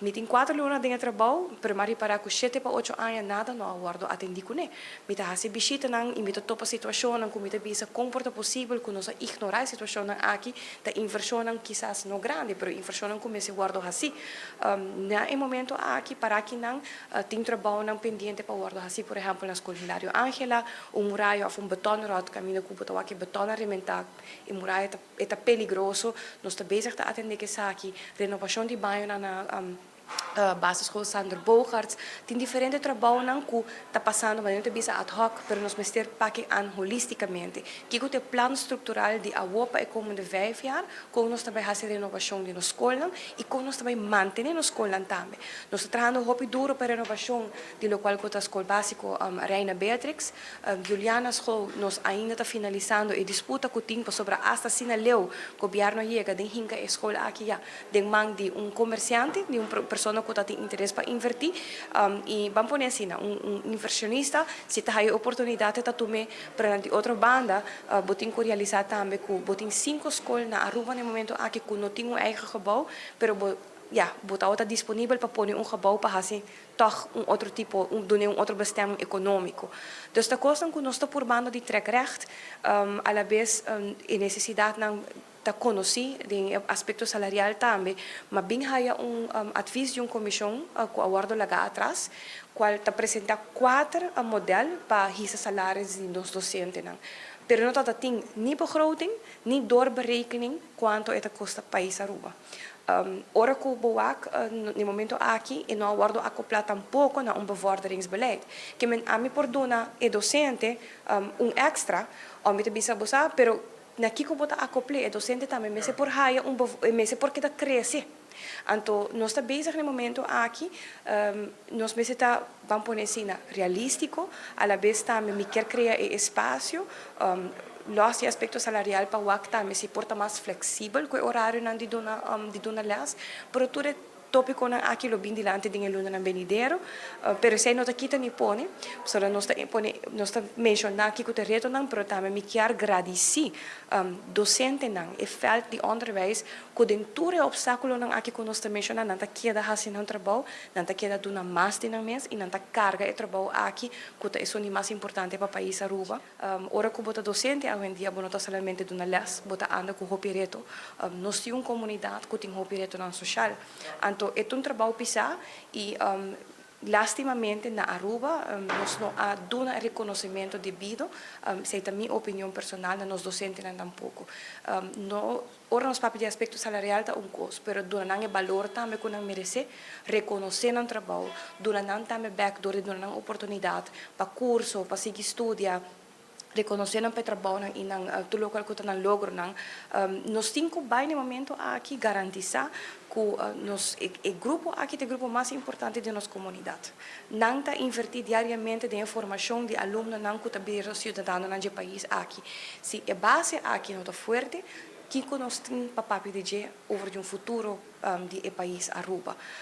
Mi tin 4 luna den trabou, pero m'a ripara ku 7 pa 8 aña nada no a wordo atendi kuné. Mi ta hasi bishitanan i mi ta topa situashonnan ku mi ta bisa kon por ta posibel ku nos a ignorá e situashonnan aki, ta invershonnan kisas no grandi, pero invershonnan ku mester wordo hasi. Na e momento aki, para ku nan tin trabounan pendiente pa wordo hasi, por ehèmpel na skol Hilario Angela, un muraya òf un betonrot, kaminda ku bo ta wak beton a rementá, e muraya ta peligroso, nos ta bezig ta atendé ku esaki, renovashon di baño na basisschool Sander Bogaerts, tin diferente trabounan ku ta pasando, ma no bisa ad hoc, pero nos mester pak aan holisticamente. Kiko ta e plan struktural di awor pa e komende 5 jaar, kon nos tambe hasi renovashon di nos skol i kon nos tambe mantené nos skol tambe. Nos ta trahando hopi duro pa renovashon di loke ku ta skol básiko Reina Beatrix, Juliana School, nos ainda ta finalisando e disputa ku tin sobre hasta asina leu, gobièrnu yega den hinka e skol aki ya, den man di un komersiante, di un persona ku tin interes pa invertí, i ban pone asina, un invershonista, si ta e oportunidat ta tuma, pero di otro banda, bo tin ku realisá tambe ku bo tin sinku skol na Aruba na momento aki ku no tin un eigen gebouw, pero bo ja, bo ta disponibel pa pone un gebouw pa hasi toch un otro tipo, un otro bestemming ekonómiko. Dus e kos ku nos ta purbando di trek recht, a la bes e nesesidatnan ta konosí den aspekto salarial tambe, m'a bin haya un advies di un komishon ku a wordo laga atras, kual ta presentá kuater modelo pa hisa salario di nos dosentenan. Pero no tin ni begroting, ni doorberekening kuantu e ta kosta pais Aruba. Ora ku bo wak, na momento aki e no a wordo akoplá tampoko na un bevorderingsbeleid. Ke men ami por duna e dosente un extra, o mi ta bisa bo sa, pero na kiko bo ta akopl'é, e dosente tambe mester por haya un mester por keda krese. Anto nos ta bezig na momento aki, nos mester ta ban pone asina realístiko, a la bes tambe mi ke krea e espasio, los di aspekto salarial pa wak tambe si por ta mas fleksibel ku e orarionan di duna les, pero tur e tópikonan aki lo bin dilanti den e lunanan benidero, pero esei no ta kita ni pone, so nos ta pone, nos ta menshoná aki ku e retonan, pero tambe mi ke gradisí dosentenan e veld di onderwijs ku den tur e opstákulonan aki ku nos ta menshoná, nan ta keda hasi nan trabou, nan ta keda duna mas di nan mes i nan ta karga e trabou aki ku ta esun di mas importante pa pais Aruba. Ora ku bo ta dosente awendia, bo no ta solamente duna les, bo ta anda ku hopi reto. Nos tin un komunidat ku tin hopi retonan sosial. Anto e ta un trabou pisá i lastimamente na Aruba nos no a duna rekonosementu debido, esei ta mi opinion personal, na nos dosentenan tampoko. No, ora nos papia di aspekto salarial ta un kos, pero duna nan e balor tambe ku nan meresé, rekonosé nan trabou, duna nan tambe bèk dor di duna nan oportunidat pa kurso, pa sigui studia, rekonosé nan pa trabounan i nan tur loke ku ta nan logronan. Nos tin ku bai na momento aki garantisá ku nos e grupo aki ta e grupo mas importante di nos komunidat. Nan ta invertí diariamente den formashon di alumnonan ku ta bira siudadanonan di e pais aki. Si e base aki no ta fuerte, kiko nos tin pa papia di dje over di un futuro di e pais Aruba?